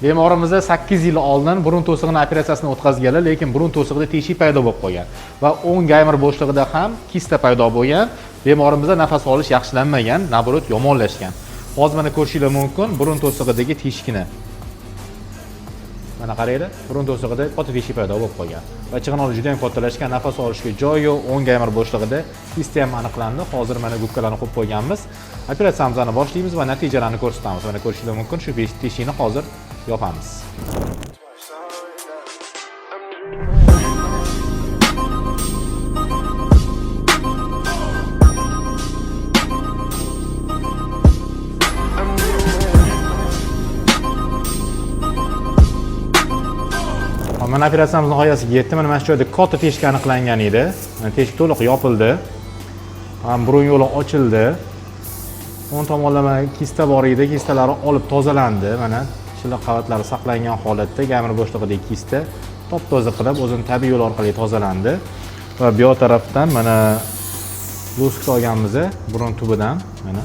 Bemorimizda 8 yil oldin burun to'sig'ini operatsiyasini o'tkazganlar, lekin burun to'sig'ida teshik paydo bo'lib qolgan va o'ng gaymir bo'shlig'ida ham kista paydo bo'lgan. Bemorimizda nafas olish yaxshilanmagan, наоборот yomonlashgan. Hozir mana ko'rishinglar mumkin burun to'sig'idagi teshikni. Mana qaranglar, burun to'sig'ida katta teshik paydo bo'lib qolgan va chig'anoq juda ham kattalashgan, nafas olishga joy yo'q, o'ng gaymir bo'shlig'ida kista ham aniqlandi. Hozir mana gubkalarni qo'yib qo'yganmiz. Operatsiyamizni boshlaymiz va natijalarni ko'rsatamiz. Mana ko'rishinglar mumkin, shu teshikni hozir yopamiz. Hop, mana operatsiyamiz nihoyasiga yetdi. Mana shu joyda katta teshik aniqlangan edi. Mana teshik to'liq yopildi. Ham burun yo'li ochildi. O'ng tomonlama kista bor edi, kistalari olib tozalandi. Mana shilliq qavatlari saqlangan holatda gamir bo'shlig'idagi kista top-toza qilib o'zini tabiiy yo'l orqali tozalandi. Va bu yoq tarafdan mana loskut olganmiz burun tubidan, mana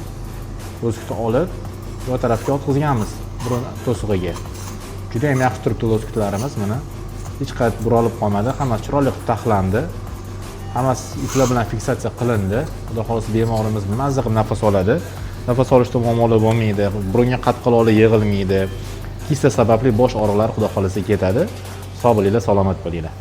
loskutni olib bu yoq tarafga yotqizganmiz burun to'sig'iga. Juda ham yaxshi turibdi loskutlarimiz, mana hech qayerda buralib qolmadi, hammasi chiroyli qilib taxlandi. Hammasi iplar bilan fiksatsiya qilindi. Xudo xohlasa bemorimiz mazza qilib nafas oladi. Nafas olishda muammolar bo'lmaydi, burunga qatqaloqlar yig'ilmaydi. Kista sababli bosh og'riqlari xudo xohlasa ketadi. Sog' bo'linglar, salomat bo'linglar.